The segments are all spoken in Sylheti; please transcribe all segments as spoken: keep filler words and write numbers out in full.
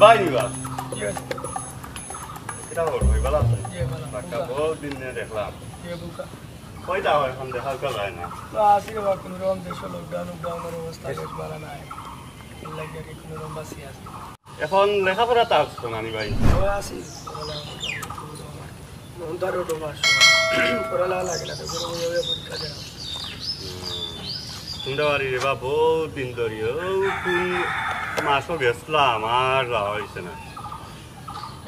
তাই নি বা? কিতা খবর ভাই, ভালা আছইন? জি, ভালা। বাক্কা, বহুত দিন নে দেখলাম। কই থাও এখন, দেখা উকা যায় না। তো আছি রে বা, কুনু রকম দেশো lockdown, lockdownর অবস্থা বেশ ভালা নায়। এর লাগি আর কি কুনু রকম বাঁচি আছি। এখন লেখাপড়া তো আছো নানি ভাই? ও আছি। মন তো আর অত মাস পড়ালেখা লাগে না, তো ঘরে বইয়া বইয়া পরীক্ষা দেওয়া। হুম। তোমরা বাড়ি রে বা, বহুত দিন ধরি, ও কোন মাসও গেছলাম, আর যাওয়া অইছে না।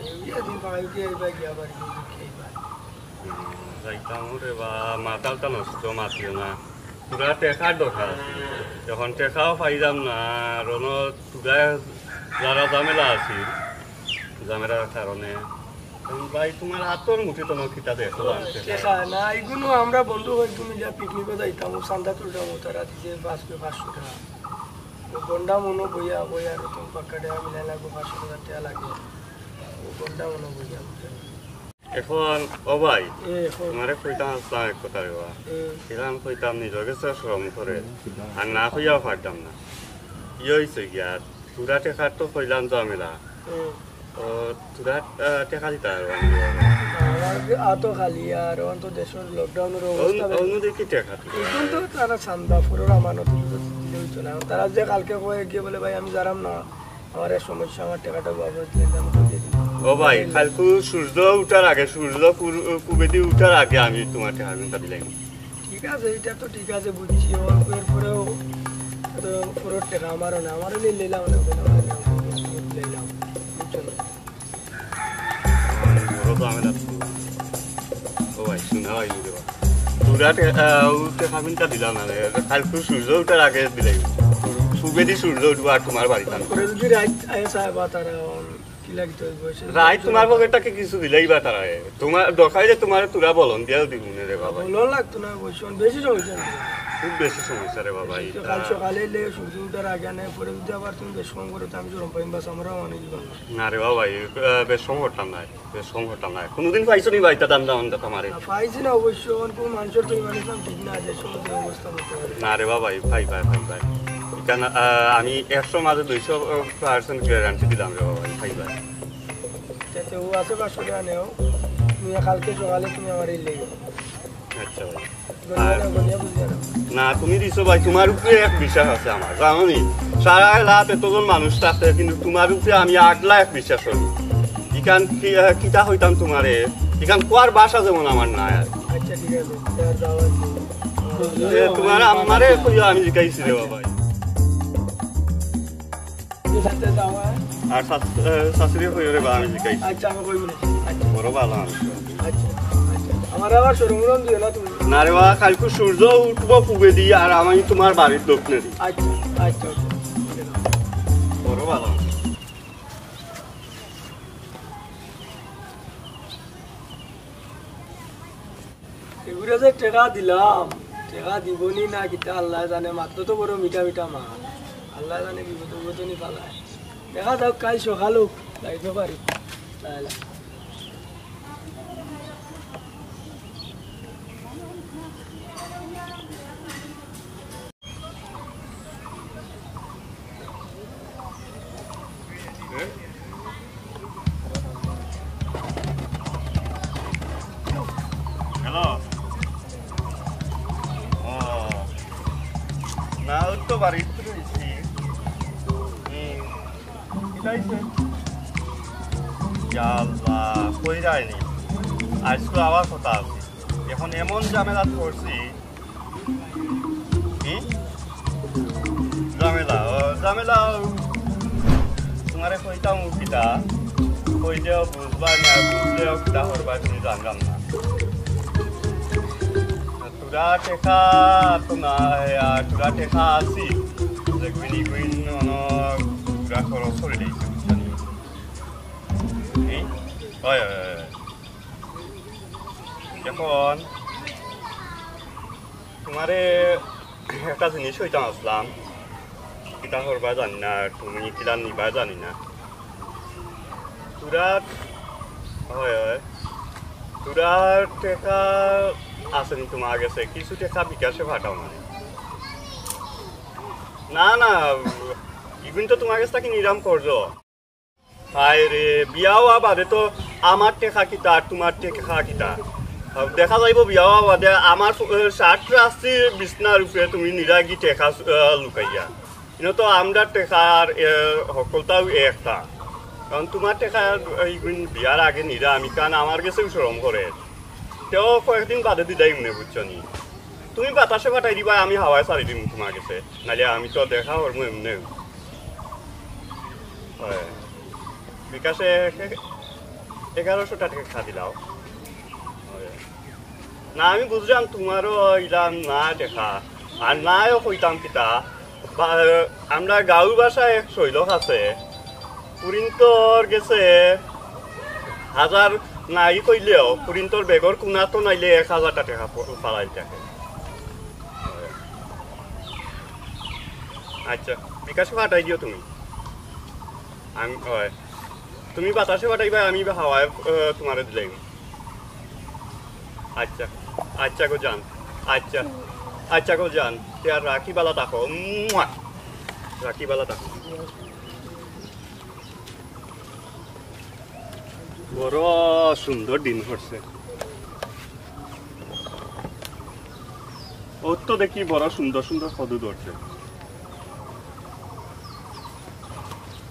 এই দিন পাই কি, এই ভাই গিয়া বাড়ি, এই দুঃখে এই ভাই। হুম, যাইতাম রে বা, মাথাটা নষ্ট, মাতিও না। পুরা টেকার দরকার আছে। এখন টেকাও পাইলাম না, আর অনো তুরা যারা ঝামেলা আছে, ঝামেলার কারণে। এখন ভাই, তোমার আতর মুঠি তো কিতা দেখো, আনতে টেকা না, এগুলো আমরা বন্ধু ভাই তুমি যা পিকনিকও যাইতাম, ও চান্দা তুলতাম, ও তারা দিছে পাঁচশো, পাঁচশো টেকা। ও গন্ডা মনো বইয়া, বইয়া আর তুমি পাক্কা টেকা মিলাই লাগবো, পাঁচশো হাজার টেকা লাগে। ও গন্ডা মনো বইয়া, বুঝছো? এখন, ও ভাই, এ, এখন। তোমারে কইতাম আসলাম এক কথা রে বা। এ। এরকম কইতাম নিজর গেছে শরম করে। আর না কইয়াও পারতাম না। ই অইছে গিয়া, তুরা টেকার তো কইলাম ঝামেলা। এ। ও, তুরা, আহ, টেকা দিতা পারবা না। আমার আতো খালি আর অখন তো দেশর lockdownর অবস্থা অন্য, বেশ। অন্য দেখি টেকা দিতা। এখন তো তারা চান্দা ফুরোর আমানত দিলে অইতো না। তারা যে কালকে কয়ে গিয়ে বলে, "ভাই, আমি যারাম না।" আমার এক সমস্যা, আমার টেকাটা বাপস দিয়ে দাও, আমাকে দিয়ে দিন। ও ভাই, কালকু সূর্য উঠার আগে, সূর্য পূর-, পূবেদি উঠার আগে আমি তোমার টেকা কিন্তু দিলাম। ঠিক আছে, এটা তো ঠিক আছে, বুঝছি। অল্প এরপরেও তো পুরো টেকা আমারও না, আমারও নিয়ে নিলাম না, ওখানে আমার নিলাম, নিলাম, বুঝছো না? বড় তো আমি না। ও ভাই, শোনা ভাই, বুঝতে পারো। তুরা টে-, আহ, ও টেকা কিন্তু দিলাম না রে। কালকু সূর্য উঠার আগে দিলাই। পূবেদি সূর্য উঠবো আর তোমার বাড়িত আমি। করে যদি রাইত আয় সাহেব তারা, কি লাগতো ওই বয়সে? রাইত তোমার পকেটটা কি কিছু দিলাই বা তারা? তোমার দরকার যে তোমার তুরা বলন দিয়াও দিব না রে বাবা। বলন লাগতো না, বলছি, বেশি সমস্যা না। খুব বেশি সমস্যা রে বাবা, বেশি তো এটা। কাল সকালে এলে সূর্য উঠার আগে আনে, পরে যদি আবার তুমি বেশ কম করো, তো আমি শরম পাইম, বাস, আমরাও অনেক দিলাম। না রে বাবা, এই, আহ, বেশ কম করতাম না। বেশ কম হতাম না। কোনোদিন পাইছো নি ভাই, তা দান্দা মান্দা তোমারে? না, পাইছি না অবশ্য, অখন কোন মানুষের তো ইমান ইসলাম ঠিক না, যে সময় যে অবস্থা হতে পারে। না রে বাবা, এই পাই, পাই, পাই, পাই। এখানে, আহ, আমি একশো মাঝে দুইশো percent guarantee দিলাম রে বাবা, এই পাই, পাই। যাতে ও আছে পাঁচশো টাকা নেও, তুমি কালকে সকালে তুমি আমার এই লেগে। আচ্ছা ভাই। গনিয়া না, গনিয়া বুঝিয়া না। না, তুমি দিছো ভাই, তোমার উপরে এক বিশ্বাস আছে আমার, জানো নি? সারা এলাকাত এতজন মানুষ থাকতে কিন্তু তোমার উপরে আমি আট লাখ বিশ্বাস করি। ইখান কি, আহ, কিতা হইতাম তোমারে, ইখান কোয়ার ভাষা যেমন আমার নাই আর। আচ্ছা, ঠিক আছে, যাও, যাও, আর কি। এ, তোমার আমারে কইও আমি জিকাইছি রে বাবা। আচ্ছা, যাও, হ্যাঁ। আর শাস-, এ, শাশুড়ি কইও রে বা আমি জিকাইছি। আচ্ছা, আমি কইব না। আচ্ছা। বড় ভালো মানুষ। আচ্ছা, আচ্ছা। আমার আবার শরম উরম দিও না তুমি। না রে বা, কালকু সূর্য উঠবো পূবেদি, আর আমি তোমার বাড়ির দক্ষিণেদি। আচ্ছা, আচ্ছা, আচ্ছা। বড় ভালো। এগুলো যে টেকা দিলাম, টেকা দিবনি না কিতা আল্লাহ জানে, মাত্র তো বড় মিঠা মিঠা মাত। আল্লাহ জানে বিপদ বিপদ নি পালায়। দেখা যাক, কাল সকাল হোক, যাইতে পারি। তাহলে। হ্যালো। ও, না, ওই তো বাড়িত রইছি। হুম। কিতা অইছে? ইয়া আল্লাহ, কই যায়নি? আইজকে আবার কথা আছে। এখন এমন ঝামেলাত পড়ছি, কি? ঝামেলা, ও, ঝামেলা, ও, তোমারে কইতাম কিতা, কইলেও বুঝবা না, বুঝলেও কিতা করবা, তুমি জানলাম না। তোরা টেকা তো না, আর তোরা টেকা আছি, যে গুইনি গুইন অন তোরা খরচ করে দিয়েছে, বুঝছো নি? এই? হয়, হয়, হয়, হয়। এখন তোমারে একটা জিনিস কইতাম আসলাম, কিতা করবা জানি না, তুমি কিলা নিবা জানি না। তোরা, হয়, হয়, তোরা টেকা আছে নি তোমার গেছে? কিছু টেকা বিকাশে পাঠাও মানে। না, না, ইগুন তো তোমার গেছ থাকি নিলাম করছো। হায় রে, বিয়া অওয়া বাদে তো আমার টেকা কিতা আর তুমার টেকা কিতা? দেখা যাইবো বিয়া অওয়া বাদে আমার ফ-, এ, শার্ট রাখছি বিছনার উপরে, তুমি নিরাগি টেকা, এ, লুকাইয়া। ইনো তো আমরার টেকার, এ, হকলতাউ একটা। কারণ তুমার টেকা ইগুন বিয়ার আগে নিরাম, ইখান আমার গেছেউ শরম করে। তেও কয়েকদিন বাদে দিলাইমুনে, বুঝছো নি? তুমি বাতাসে ফাটাই দিবায়, আমি হাওয়ায় ছাড়ি দিমু তুমার গেছে। নাইলে আমি তো দেখা করমু এমনেউ। অয়। বিকাশে এগারোশো টেকা দিলাও। অয়। না, আমি বুঝলাম তুমারও ইলাম না টেকা। আর নায়ও কইতাম কিতা, বা-, আমরা গাঁওর ভাষায় এক শৈলক আছে, ফুরিন্তর গেছে হাজার নাই কইলেও ফুরিন্তর বেগর কুনাত নাইলে এক হাজারটা টেকা ফ-, ফালাইল থাকে। আচ্ছা, বিকাশে ফাটাই দিও তুমি। আমি, অয়। তুমি বাতাসে ফাটাইবায়, আমি হাওয়ায়, এ, তুমারে দিলাইমু। আচ্ছা, আচ্ছা গো জান, আচ্ছা, আচ্ছা গো জান, তে আর রাখি, বালা থাকো, মুয়া। রাখি, বালা থাকো। বড় সুন্দর দিন পড়ছে। অউ তো দেখি বড় সুন্দর সুন্দর কদু ধরছে।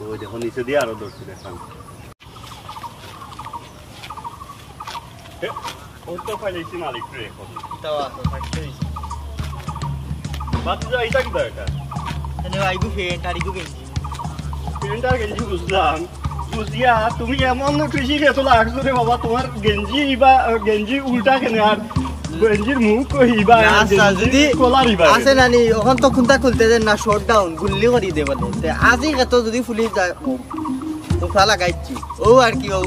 অউ দেখো নিচে দিয়া আরো ধরছে, দেখো। এ, অউ তো ফালাইছি মালিক রে, কদু। কিতা বা, তো থাকতে হইছে। বাদ যা, ইটা কিতা এটা? এনে আইগু ফেন্ট, আর ইগু গেঞ্জি। ফেন্ট আর গেঞ্জি বুঝলাম। বুঝিয়া তুমি এমন কৃষি খেতো লাগছো রে বাবা, তুমার গেঞ্জি ইবা, গেঞ্জি উল্টা কেনে আর গেঞ্জির মুখ ইবা, না, আচ্ছা, গেঞ্জির যদি কলার ইবা। আছে না নি, অখন তো কুন্তা খুলতে দেন না, শটডাউন, গুল্লি করি দে বলে। তে আজি এত যদি ফুলি যায়, ও, উফা লাগাইছি। ও আর কি, ও,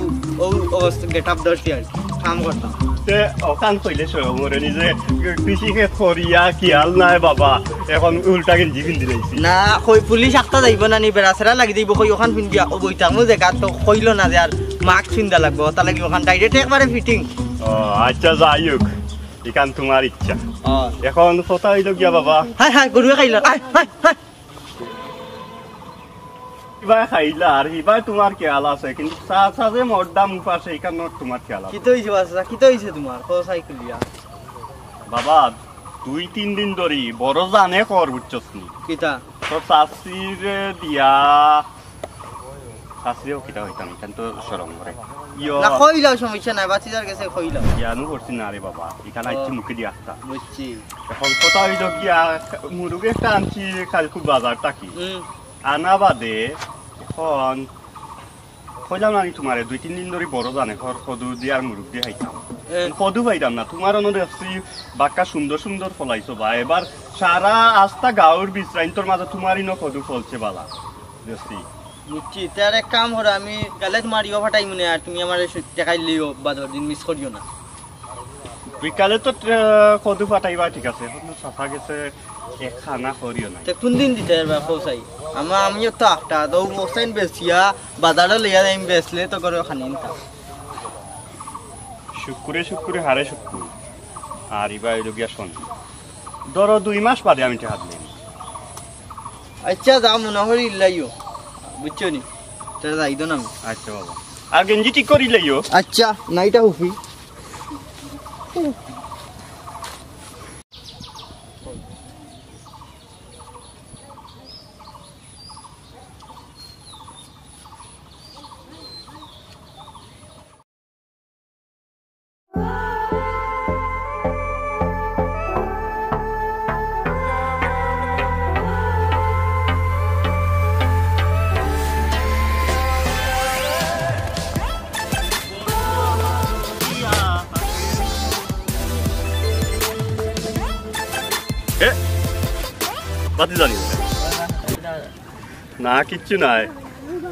ও, ও গেট আপ ধরছি আর কি, কাম করতাম। তে অখান কইলে সব মরে নিজে কৃষি খেত করিয়া কি হাল নাই বাবা, এখন উল্টা গেঞ্জি পিন্দি লাইছি। না, কই পুলিশ আখতা যাইবো না নি, বেড়াছেড়া লাগি যাইবো, কই অখান পিন্দিয়া, ও বইতামও জাগা তো কইলো না যে আর মাস্ক পিন্দা লাগবো, অতা লাগি অখান ডাইরেক্ট একবারে ফিটিং। ও, আচ্ছা, যাই হোক, ইখান তুমার ইচ্ছা। ও। এখন কথা অইলো গিয়া বাবা। হায় হায়, গরুয়ে খাইলো, আয়, হায়, হায়। ইবায় খাইলা আর ইবায় তুমার খেয়াল আছে, কিন্তু চা, চা যে মোর দাম উপাসে, ইখান তুমার খেয়াল আছে। কিতা অইছে বাচ্চা? কিতা অইছে তুমার? কও চাই খুলিয়া। বাবা, দুই তিন দিন ধরি বড় জানে কর, বুঝছস নি? কিতা? তোর চাচিরে দিয়া, চাচিরেও কিতা কইতাম, ইখান তো শরম করে। ইয়ো। না, কইলাও, সমস্যা নাই, বাচ্চার গেছে কইলাও। জ্ঞানও করছি না রে বাবা, ইখান ও। আইছি মুখে দিয়া আখতা। বুঝছি। এখন কথা অইলো গিয়া, মুরুগ একটা আনছি কাইলকু বাজার থাকি। হুম। আনা বাদে এখন কইলাম না নি তুমারে, দুই তিন দিন ধরি বড় জানে কর, কদু দি আর মুরুগ দি খাইতাম। এ। কদু পাইতাম না, তুমার অনো দেখছি বাক্কা সুন্দর সুন্দর ফলাইছো বা, এবার সারা আস্তা গাঁওর বিচরাইন্তর মাঝে তুমার ইনো কদু ফলছে বালা দেখছি। বুঝছি, তে আর এক কাম করো, আমি গেলে তুমার ইয়ো ফাটাইমুনে, আর তুমি আমারে সু-, টেকাই লিও, বাদর দিন মিস করিও না। বিকালে তো, আহ, কদু ফাটাইবা, ঠিক আছে, এখন তো চাচা গেছে, এক খানা করিও নাই। তে কুন দিন দিতে পারবা পৌঁছাই? আমা-, আমিও তো একটা, তো পৌঁছাইন বেচিয়া, বাজারো লইয়া যাইম, বেচলে তো করে খানি নিতাম। শুক্কুরে শুক্কুরে হারে শুক্কুর, আর ইবা অইলো গিয়া শনি। ধরো দুই মাস বাদে আমি টেকা দিলাম। আচ্ছা, যা মনে করি ইলাইও, বুঝছো নি? তাহলে যাই দো না আমি। আচ্ছা বাবা, আর গেঞ্জি ঠিক করি লাইও। আচ্ছা, নাইটা হুফি। এ, বাতি জানি। না, কিচ্ছু নাই।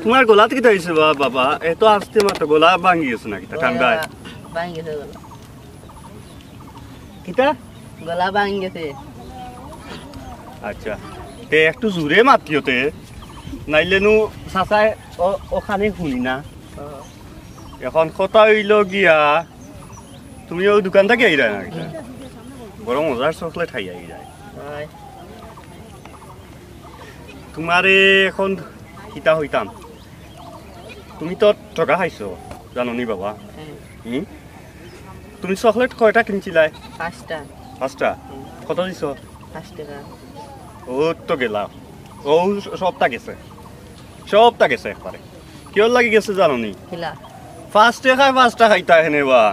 তুমার গলাত কিতা অইছে বা-, বাবা? এত আস্তে মাতো, গলা ভাঙ্গি গেছে না কিতা ঠান্ডায়? গলা ভাঙ্গি গেছে গলা। কিতা? গলা ভাঙ্গি গেছে। আচ্ছা, তে একটু জোরে মাতিও তে, নাইলে নু চাচায় অ-, অখানে হুনি না। ও। এখন কথা অইলো গিয়া, তুমি অউ দোকান থাকি আইরায় না কিতা? বড় মজার চকলেট খাইয়া আইরায়। অয়। তুমারে এখন কিতা কইতাম? তুমি তো ঠগা খাইছো, জানো নি বাবা? হুম। তুমি চকলেট কয়টা কিনছিলায়? পাঁচটা। পাঁচটা? হুম। কত দিছো? পাঁচ টেকা। ও তো গেলা, ও সবটা গেছে, সবটা গেছে একবারে। কিওর লাগি গেছে জানো নি? কিলা? পাঁচ টেকায় পাঁচটা খাইতা হেনে বা,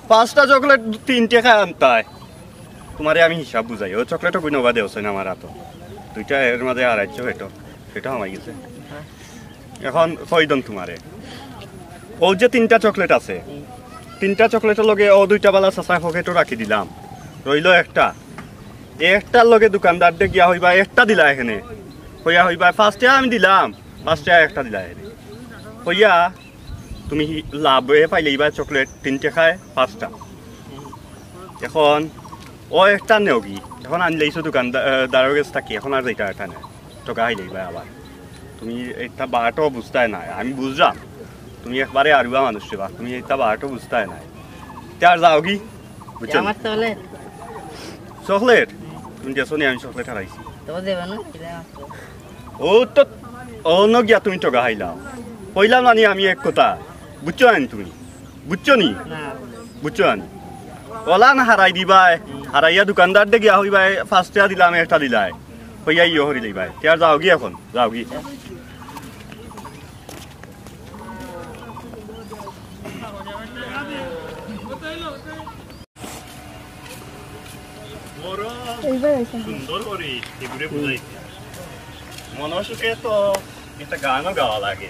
পাঁচটা চকলেট তিন টেকায় আনতায়। তুমারে আমি হিসাব বুঝাই, ও চকলেটও কুইনো বা দেওছে না আমার আতো। দুইটা এর মাঝে আড়াইশো হেটো, হেটো হামাই গেছে। এখন কই দন তুমারে। ও যে তিনটা চকলেট আছে, তিনটা চকলেটর লগে ও দুইটা বালা চাচা পকেটো রাখি দিলাম, রইলো একটা। এই একটার লগে দোকানদাররে গিয়া কইবা একটা দিলা এখানে, কইয়া কইবা পাঁচ টেকা আমি দিলাম, পাঁচ টেকা একটা দিলা এখানে, কইয়া তুমি লাভে পাইলে ইবা চকলেট তিন টেকায় পাঁচটা। এখন ও একটা নেওগি, এখন আনলেইছো দোকানদারর গেছ থাকি, এখন আর যাইতা এটা নেয়, ঠগা খাইলে ইবা আবার। তুমি একটা বাটো বুঝতায় নায়, আমি বুঝলাম, তুমি একবারে আরুয়া মানুষ রে বা, তুমি একটা বাটো বুঝতায় নায়। তে আর যাওগি, বুঝছো? আমার চকলেট। চকলেট? তুমি গেছো নি, আমি চকলেট হারাইছি। তো দেবা না, দিলে আমার তো। ও তো, ও ন গিয়া তুমি ঠগা খাইলাও। কইলাম না নি আমি এক কথা, বুঝছো আইন তুমি? বুঝছো নি? না। বুঝছো আইন? ওলা না হারাই দিবায়, হারাইয়া দোকানদাররে গিয়া কইবায়, পাঁচ টেকা দিলাম, একটা দিলায়। কইয়া ইয়ে করি লইবায়। তে আর যাওগি এখন, যাওগি। বড় এইবার আইসা। সুন্দর করি এগুরে বুঝাই। মনর সুখে তো একটা গানও গাওয়া লাগে।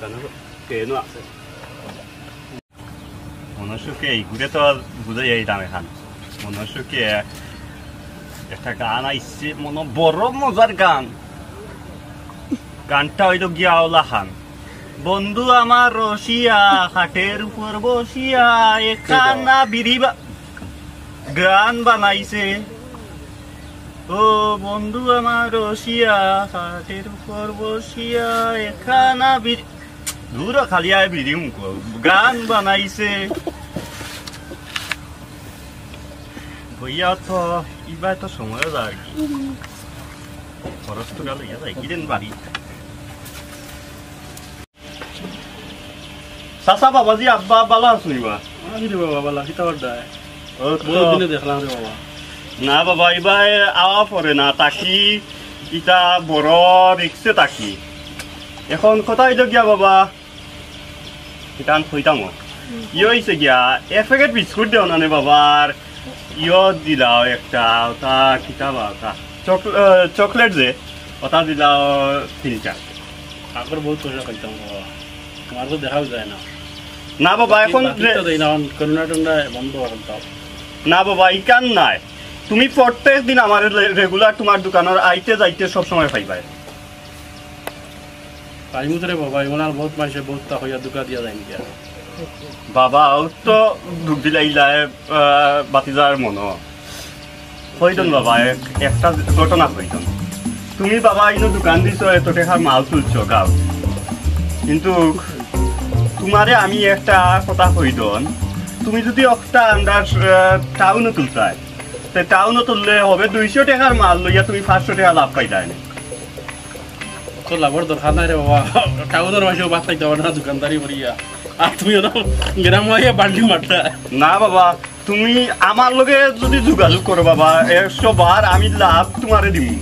গানও কেন আছে? মনর সুখে এইগুরে তো আর বুঝাই যাইতাম এখন। মনর সুখে একটা গান আইছে, মনো বড় মজার গান। গানটা অইলো গিয়া অলাখান। বন্ধু আমার রসিয়া, খাটের উপর বসিয়া, এখানা বিড়ি বা-, গান বানাইছে। ও বন্ধু আমার রসিয়া, খাটের উপর বসিয়া, এখানা বিড়ি, দূর খালি আয় বিড়ি মুখো, গান বানাইছে। ভইয়া তো, ইবায় তো সময় যায় আর কি। খরচ তো গেল, ইয়া যায়, কি দিন বাড়ি। চাচা, বাবাজি, আব্বা, বালা আছনি বা? আছি রে বাবা, বালা, কিতা করতায়? ও তো। বহুত দিনে দেখলাম রে বাবা। না বাবা, ইবায় আওয়া পড়ে না, থাকি ইতা বড় রিক্সে থাকি। এখন কথা অইলো গিয়া বাবা, ইখান কইতাম ও। ইয়ে অইছে গিয়া, এক প্যাকেট বিস্কুট দেও না নে বাবা, আর ইয়ে দিলাও একটা, ওটা কিতা বা ওটা? চকলে-, আহ, চকলেট যে, ওটা দিলাও তিনটা। আগর বহুত পয়সা খাইতাম বাবা। তোমার তো দেখাও যায় না। না বাবা, এখন বাকি তো রে- দেই না, এখন করোনা টরোনা বন্ধ করতাম। না বাবা, ইখান নায়। তুমি প্রত্যেক দিন আমার রে-, রেগুলার তোমার দোকানর আইতে যাইতে সব সময় পাইবায়। পাইমু তো রে বাবা, ইমন আর বহুত মানষে বহুত তা কইয়া ধোকা দিয়া যাইন গিয়া। বাবা, ও তো দুখ দিলাইলা, আহ, বাতিজার মনো। কইদন বাবা, এক-, একটা ঘটনা কইদন। তুমি বাবা, ইনো দোকান দিছো, এত টেকার মাল তুলছো, গাও। কিন্তু তোমারে আমি একটা কথা কইদন, তুমি যদি একটা আন্দাজ, আহ, টাউনো তুলতায়, তে টাউনো তুললে হবে দুইশো টেকার মাল লইয়া তুমি পাঁচশো টেকা লাভ পাইতায় নে। অত লাভর দরকার নাই রে বাবা, টাউনর মাঝে ভাত খাইতে পারে না দোকানদারি করিয়া, আর তুমি অত গ্রাম আইয়া বান্ডি মারতা। না বাবা, তুমি আমার লগে যদি যোগাযোগ করো বাবা, একশো বার আমি লাভ তোমারে দিমু।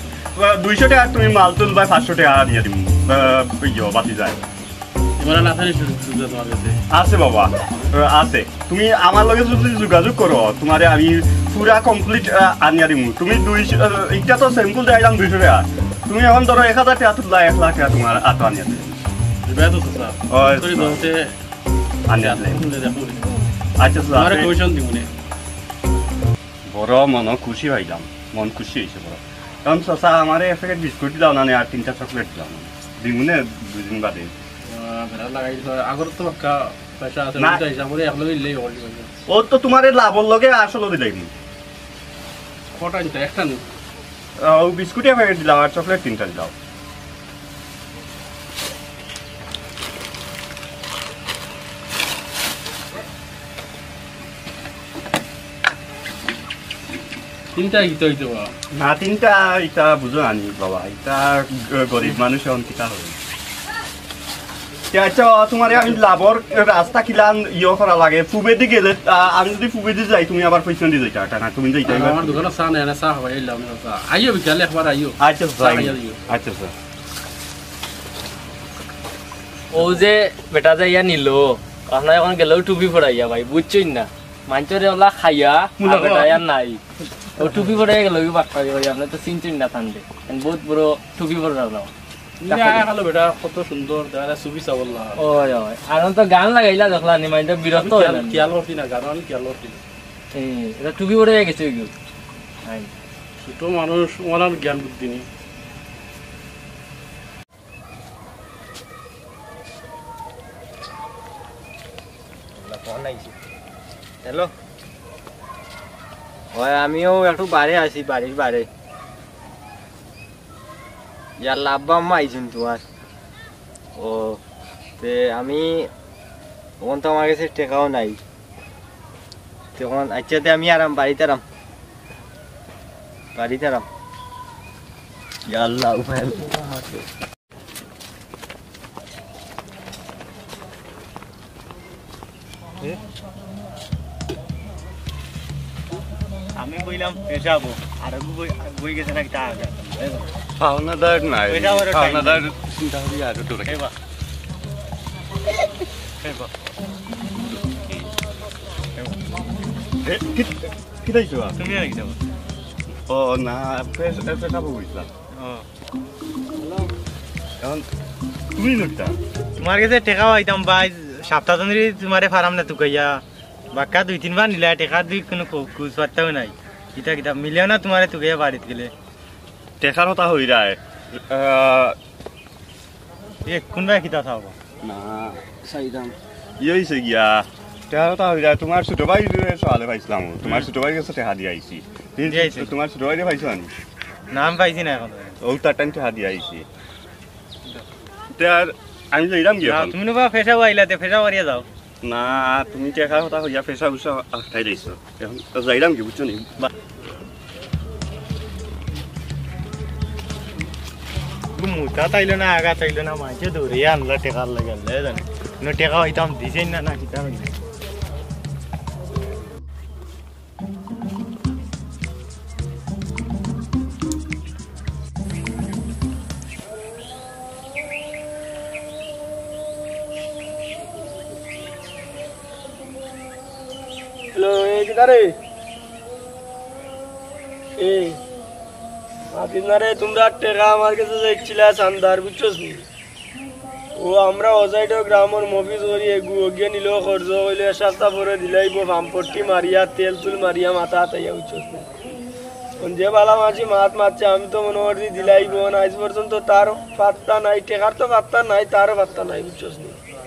দুইশো টেকা তুমি মাল তুলবায়, পাঁচশো টেকা আনিয়া দিমু। আহ, ওই যে বাতি যায়। ইমরান আসানি সুযোগ সুবিধা তোমার কাছে? আছে বাবা, আহ, আছে। তুমি আমার লগে যদি যোগাযোগ করো, তোমারে আমি পুরা complete, আহ, আনিয়া দিমু। তুমি দুইশো, আহ, ইটা তো sample দেখাইলাম দুইশো টেকা। তুমি এখন ধরো এক হাজার টেকা তুললা, এক লাখ টেকা তোমার আতো আনিয়া দিমু। দিবা তো চাচা? ওই করি তো। দলতে আনিয়া দিমু। দেখো। আচ্ছা, চাচা, তোমারে আপনি commission দিমু নে। বড় মন খুশি হইলাম, মন খুশি হইছে বড়। এখন চাচা, আমারে এক প্যাকেট বিস্কুট দিলাও না নে, আর তিনটা চকলেট দিলাও না নে। দিমু নে দুই দিন বাদে। আহ, বেড়া লাগাই দিছে। আগর তো বাক্কা পয়সা আছে, না। দুইটা হিসাব করে এক লগে দিলেই হল। ও তো তোমারে লাভর লগে আসল দিলাইমু। কটা নিতে? একটা নি? আহ, ও বিস্কুট এক প্যাকেট দিলাও আর চকলেট তিনটা দিলাও। তিনটা কিতা অইতো বা? না, তিনটা ইটা বুঝো আনি বাবা, ইটা গ-, গরিব মানুষ অখন কিতা হবে। তে আচ্ছা বাবা, তুমারে আমি লাভর রাস্তা কিলান ইয়ে করা লাগে, পূবেদি গেলে, আ, আমি যদি পূবেদি যাই, তুমি আবার পিছনেদি যাইতা, এটা না, তুমি যাইতা আর এবার। আমার দোকানো চা নাই, না চা খাওয়াই আইলাম, না চা। আইও বিকালে একবার আইও। আচ্ছা, চা স্যার। খাইয়া দিও। আচ্ছা, স্যার। ও যে বেটা যাইয়া নিল, আপনার এখন গেলেও টুপি পড়াইয়া ভাই, বুঝছইন না? মানষরে ওলা খাইয়া, মুলা আর বেটা খাওয়া। আর নাই। ও টুপি পড়াইয়া গেল, কি বাক্কা ভাই, আপনি তো চিনছইন না তানরে। এখন বহুত বড় টুপি পড়া না। ইয়া, হ্যালো বেটা, কত সুন্দর, দেখা যায় ছবি চাবল্লা। ওই, ওই। আর তো গান লাগাইলা দেখলা নি, মাইনষে বিরক্ত আমি খেয়াল, হইলা নি। খেয়াল করছি না, গান আমি খেয়াল করছি না। এই, এটা টুপি পড়ে গেছে ওই গো। আই। ছোট মানুষ, ওনার জ্ঞান বুদ্ধি নেই। ফোন আইছে। হ্যালো। ওই, আমিও একটু বারে আছি, বাড়ির বারে। ইয়ার লাভবা আম্মা আইছইন তুমার। ও, তে আমি, অখন তো আমার গেছে টেকাও নাই। তে অখন, আচ্ছা, তে আমি আরাম, বাড়িত আরাম। বাড়িত আরাম। ইয়া আল্লাহ, উপায় নাই। আমি কইলাম পেশাবো, আর বই, বই গেছে নাকি তা আগে। পাওনাদার নাই, পয়সা আবার time পাওনাদার নাই। চিন্তা করি আর একটু রাখি। এবার। এবার। এ, কি, কি দাইছো? তুমি আর কি দেবো? ও না, পেশ-, পেশাবো কইছিলাম। ও। এখন তুমি লোকটা। তুমার গেছে টেকা পাইতাম ভাই, সপ্তাহ ধরি তুমারে ফারাম না তুকাইয়া। বাক্কা দুই তিনবার নিলা, টেকার দুই কুনু খো-, খোঁজ পাত্তাও নাই। কিতা কিতা মিলেও না তুমারে তুকাইয়া বাড়িত গেলে। টেকার কথা হইরায়। আহ, এ, কোনবায় কিতা চাও বা? না, চাইতাম। ই অইছে গিয়া, টেকার কথা হইরায়, তুমার ছোট ভাইরে সওয়ালে পাইছিলাম, তুমার হুম। ছোট ভাইর গেছে টেকা দিয়া আইছি। তুমি দিয়া আইছি। তুমার ছোট ভাইরে পাইছো নি? না, আমি পাইছি না এখন। ও তার টাইম টেকা দিয়া আইছি। তে আর আমি যাইরাম গিয়া না, এখন। তুমি না বা পেশাবো আইলা, তে পেশাবো করিয়া যাও। না, তুমি টেকার কথা কইয়া পেশা উশা আটকাই দিছো। এখন তো যাইরাম কি, বুঝছো নি? বা- মুতা তাইলো না, আগা তাইলো না, মাইনষে ধরিয়া আনলা টেকার লাগি, আল্লায় জানে। নো টেকা পাইতাম দিছইন না, না কিতা অইলো। হ্যালো, এ কিতা রে? এ, মাতিস না রে, তুমরা টেকা আমার গেছে চাইছিলা চান্দার, বুঝছস নি? ও আমরা ও সাইডর গ্রামর মফিজ করি এগু, ওগিয়ে নিল খরচ, কইলো এক সপ্তাহ পরে দিলাইবো, পাম্পটি মারিয়া, তেল তুল মারিয়া, মাথা আতাইয়া, বুঝছস নি? অখন যে বালা মাছি মাত মাতছে, আমি তো মনো করছি দিলাইবো না, আইজ পর্যন্ত তার পাত্তা নাই, টেকার তো পাত্তা নাই, তারও পাত্তা নাই, বুঝছস নি?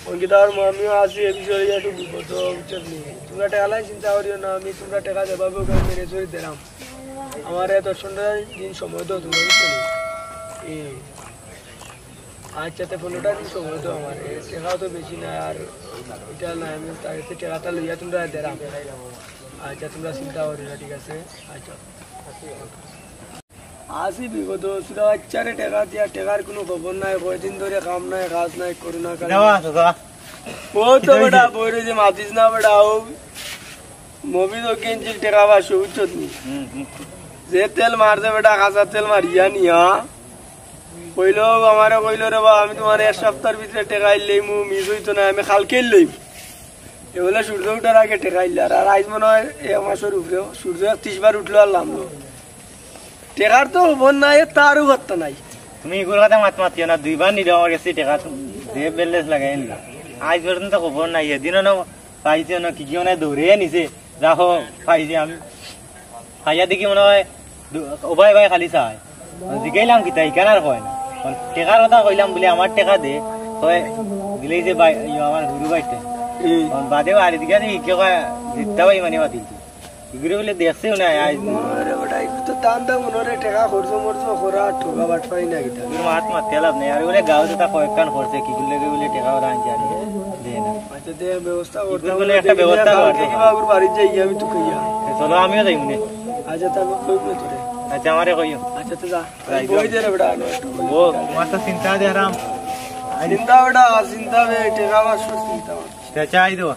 অখন কিতা আর আমিও আছি, এ বিষয়ে একটু বিপদ, বুঝছস নি? তুমরা টেকা লাই চিন্তা করিও না, আমি তুমরা টেকা যেভাবে হোক আমি manage করি দিরাম। আমারে দশ পনেরো দিন সময় দেও তুমরা, বুঝছো নি? এ, আচ্ছা, তে পনেরোটা দিন সময় দেও আমারে। টেকাও তো বেশি না, আর ইটা না, আমি তার কাছে টেকাটা লইয়া তুমরা দিরাম। আচ্ছা, তুমরা চিন্তা করিও না, ঠিক আছে? আচ্ছা। আছি বিপদ, সুরা বাচ্চারে টেকা দিয়া, টেকার কুনু খবর নাই, কয়দিন ধরি কাম নাই, কাজ নাই, করোনা কাল। কিতা বা, চাচা? ও তো বেটা, বই রইছে, মাতিস না বেটা, ও মফিজ ওকে ইঞ্চির টেকা পাঁচশো, বুঝছত নি? হুম, হুম। যে তেল মারছে বেটা, কাঁচা তেল মারিয়া নিয়া। কইলো, আমারে কইলো, "রে বা, আমি তুমারে এক সপ্তাহর ভিতরে টেকা ইল্লেই মু, মিস অইতো না, আমি কালকে ইল্লেই।" এ বলে সূর্য উঠার আগে টেকা ইল্লা, আর, আর আইজ মনে হয় এক মাসর উপরেও, সূর্য একত্রিশ বার উঠলো আর লামলো। টেকার তো খবর নাই, এ তারও পাত্তা নাই। তুমি ইগুর কথা মাত মাতিও না, দুইবার নিল আমার গেছে টেকা, যে balance লাগাই নিল। আইজ পর্যন্ত খবর নাই, এদিনও না পাইছি, না কি কেউ না ধরে নিছে, রাখো, পাইছি আমি। পাইয়া দেখি মনে হয় দু-, ও ভাই ভাই খালি চায়। জিগাইলাম কিতা, ইখান আর কয় না। টেকার কথা কইলাম বুলি, "আমার টেকা দে।" কয়, দিলেই যে ভাই, ইয়ো, আমার গুরু ভাইতে। হুম। বাদে বাড়ি দিকে দেখি কেউ কয়, "জিততা ভাই মানে বাতিল।" ইগুরে বলে দেখছেও না, আইজ। আরে বেটা, ইগু তো টান দাম মনে রে, টেকা খরচ মরচ করা, ঠগা বাটপারি না কিতা। ইগুর মাত মাতিয়া লাভ নাই। আর বলে গাঁও তো তা কয়েকখান করছে, কি করলে কি বলে টেকা ওরা আনছে আর দে না। আচ্ছা, দে ব্যবস্থা করতে ইগুর বলে হবে, একটা দেখি ব্যবস্থা কালকে করতে কিবা হবে। ওর বাড়িত যাই, আমি তো কইয়া। এ চলো, আমিও যাই মনে। আচ্ছা, তারপর কইবো তোরে। আচ্ছা, আমারে কইও। আচ্ছা, তো যা। যাই, বই দে রে বেটা, আনো একটু বই। ও, আমার তো চিন্তা দে আরাম। চিন্তা বেটা, চিন্তা বে, টেকা পাঁচশো চিন্তা। তে চাই দেওয়া।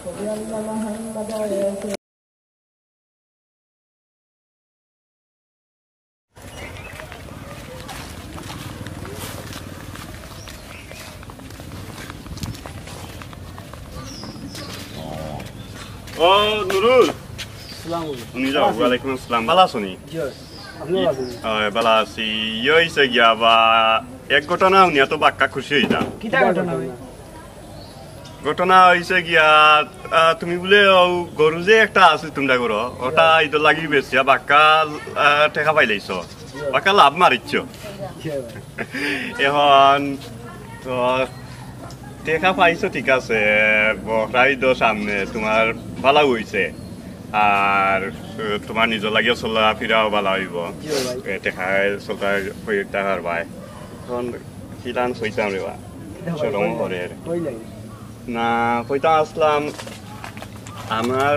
ও নুরুল। আসসালামু আলাইকুম। উনি যাও, ওয়ালাইকুম আসসালাম। ভালা আছো নি? জি, আপনি ভালা আছেন? অয়, ভালা আছি। ইয়ে অইছে গিয়া বা, এক ঘটনা হুনিয়া তো বাক্কা খুশি অইলাম। কিতা ঘটনা ভাই? ঘটনা অইছে গিয়া, আহ, তুমি বুলে অউ গরু যে একটা আছিল তুমরা গরু, ওটা ইদর লাগি বেচিয়া বাক্কা, আহ, টেকা পাইলাইছো, বাক্কা লাভ মারিছো। এখন তো টেকা পাইছো, ঠিক আছে, বকরা ইদর সামনে তুমার ভালা অইছে, আর, আহ, তুমার নিজর লাগিও চলাফিরাও ভালা অইবো। জি ভাই। এ, টেকায় চলতে অইতে পারবায়। এখন কিলান কইতাম রে বা, শরম করের। না, কইতাম আসলাম, আমার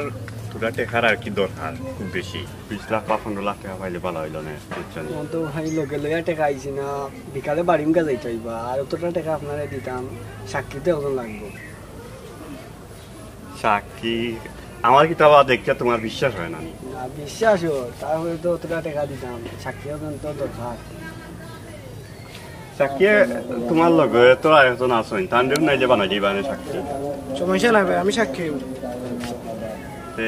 থুড়া টেকার আর কি দরকার খুব বেশি। বিশ লাখ বা পনেরো লাখ টেকা পাইলে ভালা অইলো নে, বুঝছো নি? অখন তো ভাই লগে লইয়া টেকা আইছে না, বিকালে বাড়ি মুখা যাইতে অইবা, আর অতটা টেকা আপনারে দিতাম, সাক্ষী তো একজন লাগবো। সাক্ষী? আমার কিতা বা দেখিয়া তুমার বিশ্বাস অয় না নি? না, বিশ্বাস অয়, তারপরে তো অতটা টেকা দিতাম, সাক্ষী একজন তো দরকার। সাক্ষী তুমার লগে তো আরেকজন আছইন, তানরেও নাইলে বানাই দিবা নে সাক্ষী। সমস্যা নাই ভাই, আমি সাক্ষী অইবো। তে,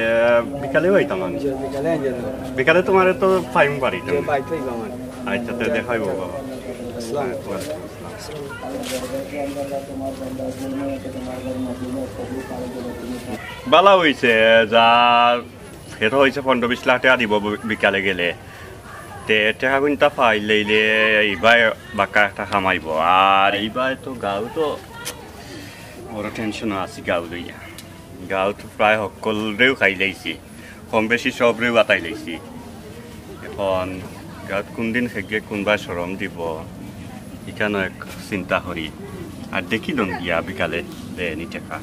বিকালে আইতাম আমি। জি, বিকালে আইয়া যাবো। বিকালে তুমারে তো পাইমু বাড়িত। জি, বাড়িত পাইবা আমারে। আচ্ছা, তে দেখা অইবো বাবা। আসসালাম। ওয়ালাইকুম আসসালাম। ভালা অইছে, যা হেটা অইছে পনেরো বিশ লাখ টেকা দিবো বি-, বিকালে গেলে। তে টেকা কুন্তা পাইলাইলে ইবায় বাক্কা একটা কামাইবো। আর ইবায় তো গাঁও তো বড় টেনশনো আছি গাঁও লইয়া। গাঁও তো প্রায় হক্কলরেউ খাইলাইছি, কম বেশি সবরেউ বাতাইলাইছি। এখন গাঁওত কুনদিন হেগে কুনবায় শরম দিবো, ইখানও এক চিন্তা করি। আর দেখি দন গিয়া বিকালে দেয় নি টেকা।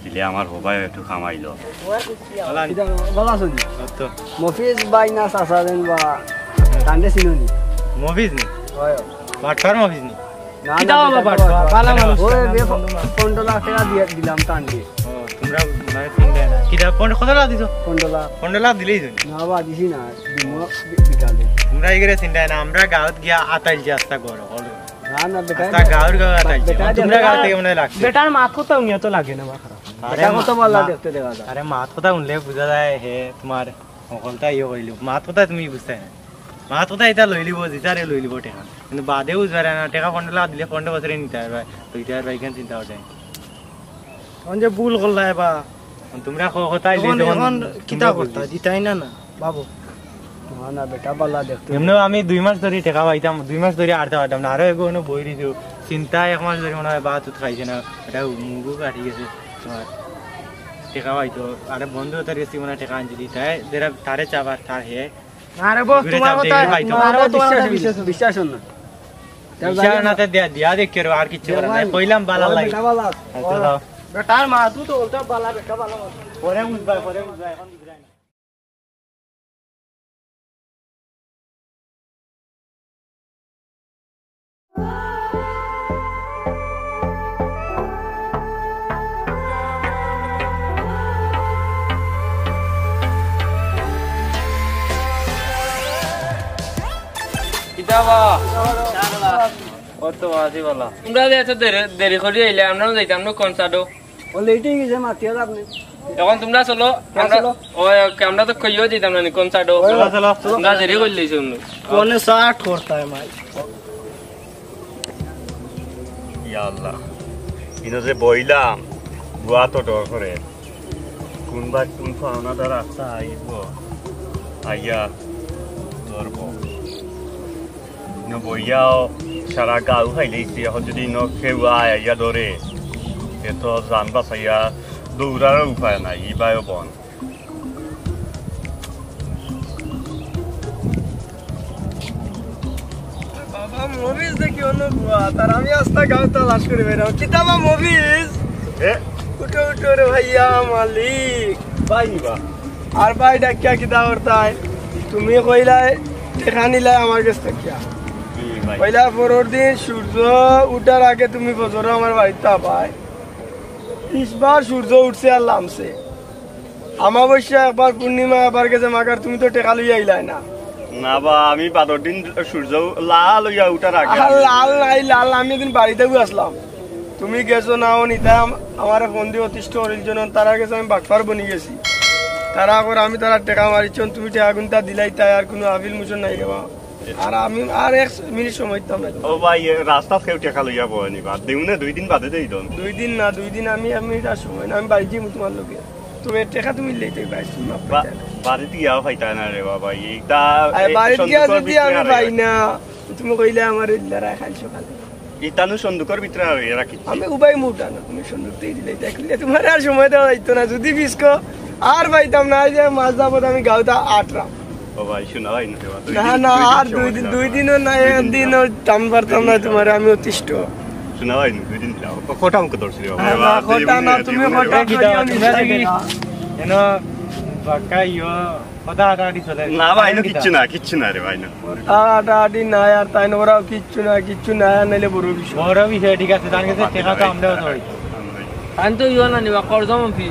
দিলে আমার হবায় একটু কামাইলো। কিতা, ভালা আছো নি? তো। মফিজ ভাই না চাচা যেন বা তানরে চিনো নি? মফিজ নি? অয়। বাটপার মফিজ নি? না, কিতা না, বাবা বেটা, বাটপার? বাবা। ভালা মানুষ। ওই বে, পনেরো লাখ টেকা দিয়া দিলাম তানরে। ও, তুমরা মানে চিন্তায় না। কিতা, পনেরো, কত লাখ দিছো? পনেরো লাখ। পনেরো লাখ দিলেই তো। না বা, দিছি না। দিমু বি-, বিকালে। তুমরা ইগরে চিন্তায় না, আমরা গাঁওত গিয়া আতাইল যে আস্তা গরো, হলো। না, না, বেটা, আস্তা গাঁওর গাঁও আতাইল যে। বেটা, তুমরা গাঁও থাকি মনে অয় লাগছে। বেটার মাত কথা হুনিয়া তো লাগে না, বা খারাপ। আরে বেটা মা-, কত ভালা মা-, দেখতে দেখা যায়। আরে মাত কথা হুনলে বুঝা যায়, হে, তুমার হকলতা ইয়ে কইলো। মাত কথা তুমি বুঝতায় না। মাত কথা ইতা লইলিবো, জিতারে লইলিবো টেকা। কিন্তু বাদে বুঝবায় না, টেকা পনেরো লাখ দিলে পনেরো বছরে নিতায় পারবায়, লইতায় পারবায়, ইখান চিন্তা করছে। অখন যে ভুল করলায় বা। তুমরা ক-, কথাই অখন, লইছো, অখন অখন কিতা তুমরা করতা? বুঝছো। দিতায় না, না, বাবু। না, না, বেটা, বালা দেখতে। এমনেও আমি দুই মাস ধরি টেকা পাইতাম, দুই মাস ধরি আরতা পারতাম না, আরো এগু অনো বই রইছো। চিন্তায় এক মাস ধরি মনে অয় ভাত উত খাইছে না, ইটা মুগু কাটি গেছে তুমার। টেকা পাইতো, আরে বন্ধু তার গেছে মনে অয় টেকা আনছি, তাই যেরা তারে চাবার, তার হে আরে বউ, ঘুরে তুমার চাপ কথা, দিয়ে পাইতো। তুমার কথা বিশ্বাস, বিশ্বাস, বিশ্বাস না। বিশ্বাস না তে দিয়া, দিয়া দেখ কেরো, আর কিচ্ছু করার নাই। কইলাম বালা লাগে। বেটা বালা। আচ্ছা, দাও। বেটার মা, তুই তো উল্টা বালা, বেটা বালা। পরে বুঝবা, পরে বুঝবা, এখন বুঝবা না। কিতা বা? অত বাজি বালা। তুমরা যে এত দেরি, দেরি করি আইলে, আমরাও যাইতাম না কনসার্টো। ও লেট অই গেছে, মাতিয়া লাভ নাই। এখন তুমরা চলো, আমরা, চলো। ওই, ওকে, আমরা তো কইও দিতাম না নি, কনসার্টো। ওই, চলো, চলো। তুমরা দেরি করিলাইছো। কোনে সাট করতা হে ভাই? ইয়া আল্লাহ, ইনো যে বইলাম, বুয়া তো ডর করে। কুনবা কুন পাওনাদার আস্তা আইবো, আইয়া ধরবো। ইনো বইয়াও সারা গাউ খাইলাইছি, এখন যদি ইনো কেউ আয়, আইয়া ধরে, এ তো জান বাঁচাইয়া দৌড়ারও উপায় নাই, ইবায়ও বন। বাবা, মফিজ দেখি অন্য বুয়া, তার আমি আস্তা গাউ তালাশ করি বেড়াও। কিতা বা মফিজ? এ? উঠো, উঠো রে ভাইয়া, মালিক। ভাই নিবা? আর ভাই ডাকিয়া কিতা করতায়? তুমি কইলায় টেকা নিলায় আমার গেছ থাকিয়া। কইলা পরর দিন সূর্য উঠার আগে তুমি ফজরো আমার বাড়িত পাবায়। তিশবার সূর্য উঠছে আর লামছে। আমাবস্যা একবার, পূর্ণিমা আবার গেছে, মাগার তুমি তো টেকা লইয়া আইলায় না। না বা, আমি বাদর দিন সূর্য লাল অইয়া উঠার আগে আর লাল নাই, লাল, আমি এদিন বাড়িত আছলাম। তুমি গেছো না, অউ নিতাম আমারে ফোন দি অতিষ্ঠ করিল জন, তারার গেছে আমি বাটপার বনি গেছি। তারা কর আমি তারার টেকা মারিছন, তুমি টেকা কুনতা দিলাইতায়, আর কুনু আপিল মোচন নাই রে বা। আর আমি আর এক মিনিট সময় দিতাম না। ও ভাই, এ রাস্তাত কেউ টেকা লইয়া বয় নি বা? দেউনে দুই দিন বাদে দেই দন। দুই দিন না, দুই দিন আমি এক মিনিট আর সময় না, আমি বাড়িত যাইমু তুমার লগে। তুমি টেকা তুমি লইতে পাইছো না। বাড়িত গিয়াও পাইতায় না রে বাবা, ইটা আরে, বাড়িত গিয়া যদি আমি পাই না, তুমি কইলে আমার লড়াই খাইল সকালে। ইতানু সন্দুকর ভিতরে আর রাখি। আমি উবাই মুটা না, তুমি সন্দুক দিয়ে দিলে, দেখলে তুমার আর সময় দেওয়া যাইতো না। যদি বিস্কো আর পাইতাম না, এই যে মাছ যাবত আমি গাউতা আটরাম। ও ভাই, শোনা ভাই, না, না, আর দুই দিন, দুই দিনও না, এক দিনও টান পারতাম না তুমারে, আমি অতিষ্ঠ। শোনা ভাই, দুই দিন দিলাও। ক-, কটা মুখে ধরছি রে বাবা? না, না, কটা না, তুমি কটা কইও নি। এনো বাক্কা ইয়ো, কথা আটাআটি চলে। না ভাই, না, কিচ্ছু না, কিচ্ছু না রে ভাই, না। কথা আটাআটি নাই, আর তাইন ওরাও কিচ্ছু না, কিচ্ছু না, আর নাইলে বড় বিষয়। বড় বিষয়, ঠিক আছে, তার কাছে টেকা তো আমরাও ধরি। তাইন তো ইয়ো না নিবা, কর্জ মফি।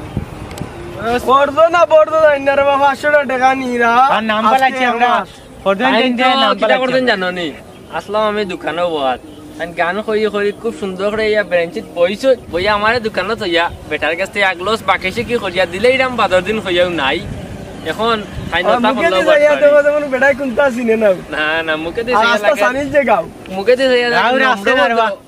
কর্জ না, বর্জ না, ইন্দারে বাবা, পাঁচশো টেকা নিরা। আর নাম্বার আজকে আছে আমরা। আমার কর্জ তাইন দিন তো দেয়, নাম্বার কিতা আছে করতেন আমরা। জানো নি? আসলাম আমি দোকানো বওয়াত। আমি গান করি করি খুব সুন্দর করে ইয়া বেঞ্চিত বইছো, বইয়া আমারে দোকানো থইয়া বেটার কাছ থেকে এক গ্লাস বাকি সে কি করিয়া দিলে এরাম বাদর দিন কইয়াও নাই। এখন খাই আর নতা মুখে করলেও দি যাইয়া বাটপারি। দেখো যেমন বেটায় কুনতা চিনে না। না, না, মুখে দি আর যাইয়া আস্তা লাগে। সানির যে গাও। মুখে দি যাইয়া গাও লাগে, রাস্তা নরম না রে বা। বলতে।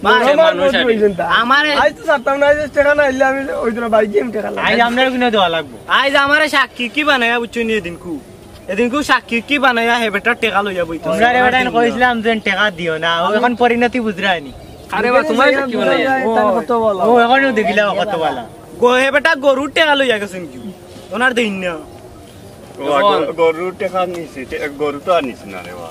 ভাই, মানুষ আমার মানুষ বলতে আর কি। ওই জনটা। আমারে আইজ তো ছাড়তাম না, আইজ টেকা না আইলে আমি ওই দিন বাইক গেম টেকা লাগে। আইজ আমরার কুনো দেওয়া লাগবো। আইজ আমারে সাক্ষী কি বানাইয়া বুঝছো নি এদিনকু? এদিনকু সাক্ষী কি বানাইয়া হে বেটা টেকা লইয়া বইতো। তোমরা রে বেটা কইছিলাম যে টেকা দিও না, ও এখন পরিণতি বুঝরায় নি। আরে বা, তোমার সাক্ষী বানাইয়া। ও, তাহলে কত বলা? ও, এখনো দেখিলা কত বলা। গো, হে বেটা গরুর টেকা লইয়া গেছেন কি? ওনার দিন না। ও, এখন গরু-, গরুর টেকা নিছি, টে-, গরু তো আর নিছি না রে বা।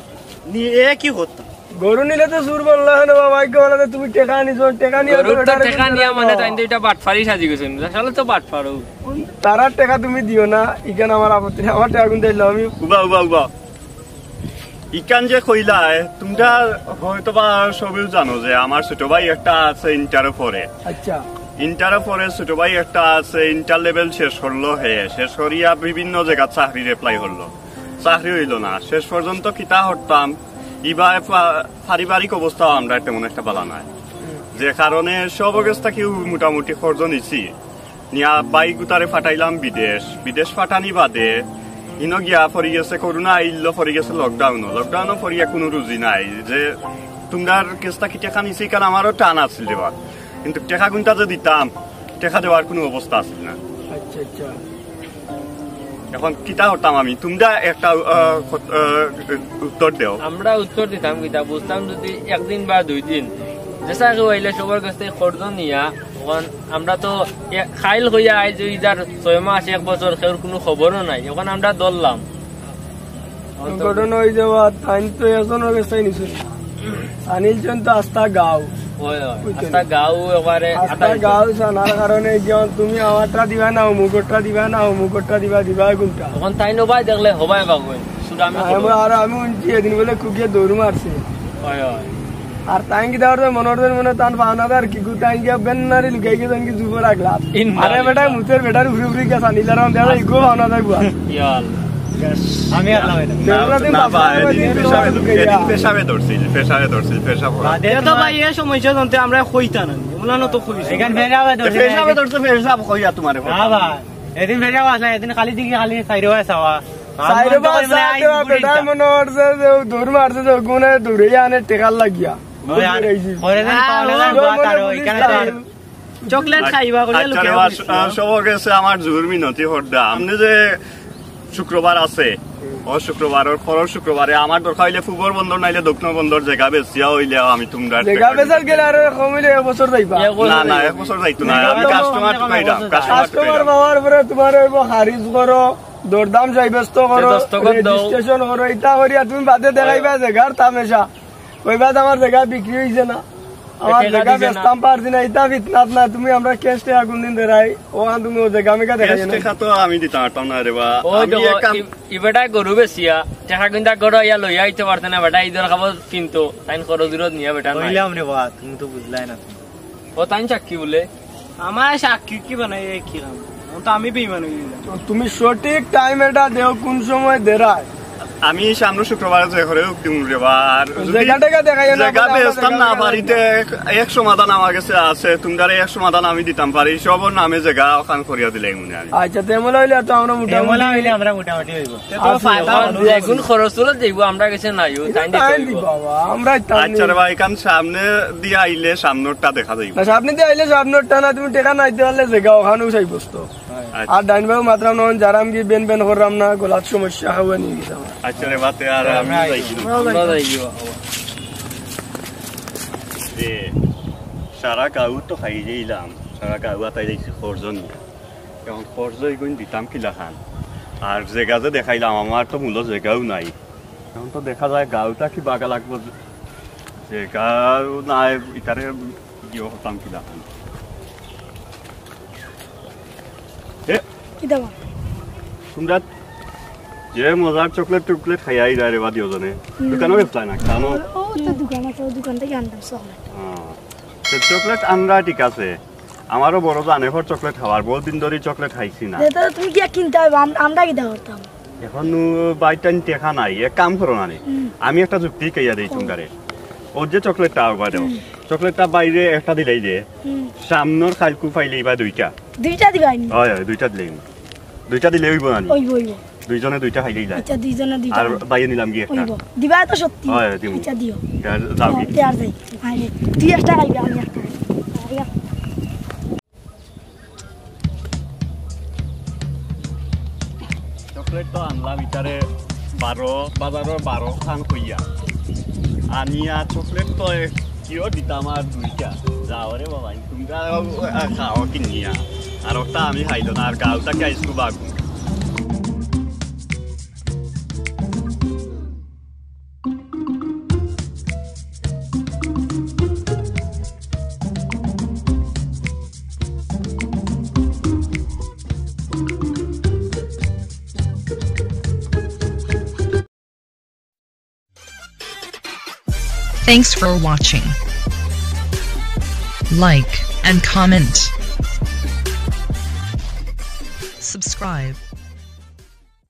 নি, এ কি কথা? গরু নিলে তো চুর বললা না বাবা, কি বলা তুমি টেকা নিছো, টেকা নিয়ে গরুর তো টেকা নিয়া মানে তাইন তো ইটা বাটপারি সাজি গেছেন। আসলে তো বাটপারও। তারার টেকা তুমি দিও না, ইখান আমার আপত্তি নাই, আমার টেকা কিন্তু দিলাম আমি। উবা, উবা, উবা। ইখান যে কইলায়, তোমরা হয়তো বা সবেও জানো যে আমার ছোট ভাই একটা আছে ইন্টারে পড়ে। আচ্ছা। ইন্টারে পড়ে ছোট ভাই একটা আছে, ইন্টার লেভেল শেষ করলো হে, শেষ করিয়া বিভিন্ন জায়গা চাকরির অ্যাপ্লাই করলো, চাকরি হইল না। শেষ পর্যন্ত কিতা করতাম, ইবা পা-, পারিবারিক অবস্থাও আমরা তেমন একটা বালা নাই, যে কারণে সব অবস্থা কেউ মোটামুটি কর্জ নিছি। নিয়া ভাই গুতারে ফাটাইলাম বিদেশ, বিদেশ ফাটানি বাদে ইনো গিয়া পড়ি গেছে করোনা আইল, পড়ি গেছে লকডাউনও, লকডাউনও পড়িয়া কোনো রুজি নাই। যে তোমরার কেসটা কি টেকা নিছে, কারণ আমারও টান আছিল দেবার, কিন্তু টেকা কুনটা যে দিতাম, টেকা দেওয়ার কোনো অবস্থা আছিল না। আচ্ছা, আচ্ছা। এখন কিতা করতাম আমি? তোমরা একটা, আহ, কত-, আহ, উত্তর দেও। আমরা উত্তর দিতাম কিতা? বুঝতাম যদি একদিন বা দুই দিন, যেসা কেউ আইলে সবার কাছ থেকে কর্জ নিয়া, এখন আমরা তো এ-, খাইল হইয়া আইজ ওই যার ছয় মাস, এক বছর, কেউর কোনো খবরও নাই। এখন আমরা ধরলাম। ঘটনা হয়ে যাওয়া, তাইন তো এজনর গেছে নিছে। আনিলছেন তো আস্তা গাঁও। ওই, ওই, বুঝছেন? আস্তা গাঁও একবারে আস্তা আটাইছে। গাঁও জানার কারণে যেমন তুমি আমারটা দিবা না, অমুকরটা দিবা না, অমুকরটা দিবা, দিবা কোনটা? তখন তাই নবাই দেখলে হবাই বা কই? শুধু আমি আর করবো। আমরা, আর আমি উনছি এদিন বলে কুকিয়ে দৌড় মারছে। ওই, ওই। আর তাই কি দেওয়ার মনে হচ্ছে মনে হয় তার পাওনা দেওয়ার কি গুতা আইন গিয়া বেন্নারি লুকাই গেছেন কি জুবো রাখলা। ইন্না আরে বেটা, লিল্লাহ। মুতের বেটার উপরে উপরে গেছে আনিলার মধ্যে, আর ইগো পাওনা দেয় বুয়া। ইয়াল। আমি আর লাগাই না। না, দেখো না, তুমি না, বাবা, বাসায় এদিন বাড়ি পেশাবে, লুকাইয়া। এদিন পেশাবে ধরছিল, পেশাবে ধরছিল, পেশাব করা। বাদে এ তো তোমার ভাই, এ সমস্যা জানতে আমরা কইতা না। ওলা না তো কইছি। এখানে ফেরাবে ধরছে। পেশাবে ধরছে, পেশাব কইয়া তোমারে না কথা। ভাই, এদিন ফেরাবে আসলে, এদিন খালি দিকে খালি সাইডে হয়ে চাওয়া। সাইডে আমি তো বা কই মানে সাইডে আইস বা ঘুরি বেটা যা। মনে হচ্ছে যে দৌড় মারছে যে গুনে দৌড়ে আনে টেকার লাগিয়া। ওই আর বুঝে গেছি। পরে দিন আহ, পাওনা ও যাবে, মনে বাতারো, বুঝিস এখানে না। তো আর চকলেট খাইবা করিয়া আচ্ছা রে, লুকিয়ে বা, বসছি। আহ, সবর গেছে আমার জোর মিনতি হর্দা। আপনি যে শুক্রবার আছে, ও শুক্রবার, ওর পরর শুক্রবারে আমার দরকার হইলে পূবর বন্দর নাইলে দক্ষিণ বন্দর জায়গা বেচিয়া হইলে আমি তোমরা জায়গা বেচার গেলে আরো কম হইলে এক বছর যাইবা। এক বছর না, না, যাইবা। এক বছর যাইতো না। আমি জায়গা কাস্টমার তো টুকাইরাম, কাস্টমার কাস্টমার টুকাইরাম। পাওয়ার পরে তোমার হইব খারিজ করো, দরদাম সাব্যস্ত করো, দস্তখত দাও। রেজিস্ট্রেশন করো, ইটা করিয়া তুমি বাদে দেখাইবা জায়গার তামেশা। কইবা যে আমার জায়গা বিক্রি হইছে না। আমার জাগা বেচতাম পারছি না, ইতা ফিতনাত না, তুমি আমরা ক্যাশ টেকা কুনদিন দেরায়, অখান তুমি অউ জাগা মিগা দেখাই না। টেকা তো আমি দিতাম পারতাম না রে বা। ও আমি দেখো, এক কাম ই-, ইবেটায় গরু বেচিয়া, টেকা কিনতা গরু আইয়া লইয়া আইতে পারতে না, বেটা ইদর খাবার কিনতো, তাইন খরচ উরত নিয়া বেটা নাই। কইলাম রে বা, তুমি তো বুঝলায় না তুমি। ও তাইন সাক্ষী বুলে। আমার সাক্ষী কি বানাই, এই কি কাম? অখন তো আমি বেইমান অই গেলাম। তো তুমি সঠিক টাইম এটা দেও, কুন সময় দেরায়? আমি সামনে শুক্রবারে যে করে হোক দিমু রে বা। আর যদি জাগা টাগা দেখাইও না, জাগা বেচতাম না পারিতে এক, এক সমাধান আমার গেছে আছে, তুমরারে এক সমাধান আমি দিতাম পারি, সবর নামে জাগা অখান করিয়া দিলাইমু নে আমি। আচ্ছা, তেমন অইলে তো আমরা মোটামুটি এমন অইলে আমরা মোটামুটি অইবো। তে তো আচ্ছা, ফায়দা অইবো। বেগুন খরচ উরত যাইবো, আমরা গেছে নাই, ও তাইন দিতে অইবো। বাবা, আমরা তাইন আচ্ছা রে বা, ইখান সামনে দিয়া আইলে সামনেরটা দেখা যাইবো। না, সামনে দিয়া আইলে সামনেরটা না, তুমি টেকা নাইতে পারলে জাগা অখানউ চাইবো তো। আচ্ছা। আর ডাইন বাউ মাতরাম না, যারাম কি বেন বেন কররাম না, গলাত সমস্যা অইবো নি কিতা। আচ্ছা রে বা, তে আর আমি যাই। আমরা যাই। এ, সারা গাউ তো খাই যাইলাম, সারা গাউ আতাই যাইছি খরচ নিয়া। অখন খরচ ইগুন দিতাম কিলাখান? আর জাগা যে দেখাইলাম, আমার তো মূল জাগাও নাই। অখন তো দেখা যায় গাউটা কি বাগা লাগবো, জাগাও নাই, ইতারে দিও হতাম কিলাখান। এ, কিতা বা? তুমরা যে মজার চকলেট টকলেট খাইয়া আইরায় রে বা দুইওজনে, হুম। দোকানো বেচলায় না, খানো? ও তো দোকান আছে, ও দোকান থাকি আনতাম চকলেট। হ্যাঁ। তো চকলেট আনরা ঠিক আছে, আমারও বড় জানে ফর চকলেট খাওয়ার, বউত দিন ধরি চকলেট খাইছি না। তে তো তুমি গিয়া কিনতে অইবো, আম-, আমরা কিতা করতাম? অখন বাইর টাইন টেকা নাই, এক কাম করো না নি, হুম। আমি একটা যুক্তি কইয়া দেই তুমরারে। অউ যে চকলেটটা আনবা দেও, হুম। চকলেটটা বাইরে একটা দিলাইলে, হুম। সামনর কাইলকু পাইলে ইবা দুইটা। দুইটা দিবায় নি? অয়, অয়, দুইটা দিলাইমু। দুইটা দিলে অইবো না নি? অইবো, অইবো। দুইজনে দুইটা খাইলেই যায়। আচ্ছা, দুইজনে দুইটা আর খাইলে। বাইরে নিলাম গি একটা। অইবো। দিবায় তো সত্যি? অয়, দিমু। আচ্ছা, দিও। তে আর যাও গি। তে আর যাই। আরে, তুই একটা খাইবে, আমি একটা খাইবো। আইয়া। চকলেট তো আনলাম ইতারে বারো, বাজারর বারো খান কইয়া। আনিয়া চকলেট তো এক কিও দিতাম আর দুইটা। যাও রে বাবা, তুমরা খাও কিনিয়া। আর ওটা আমি খাইলো না, আর গাউটা খাইছু বাগু। Thanks for watching. Like and comment. Subscribe.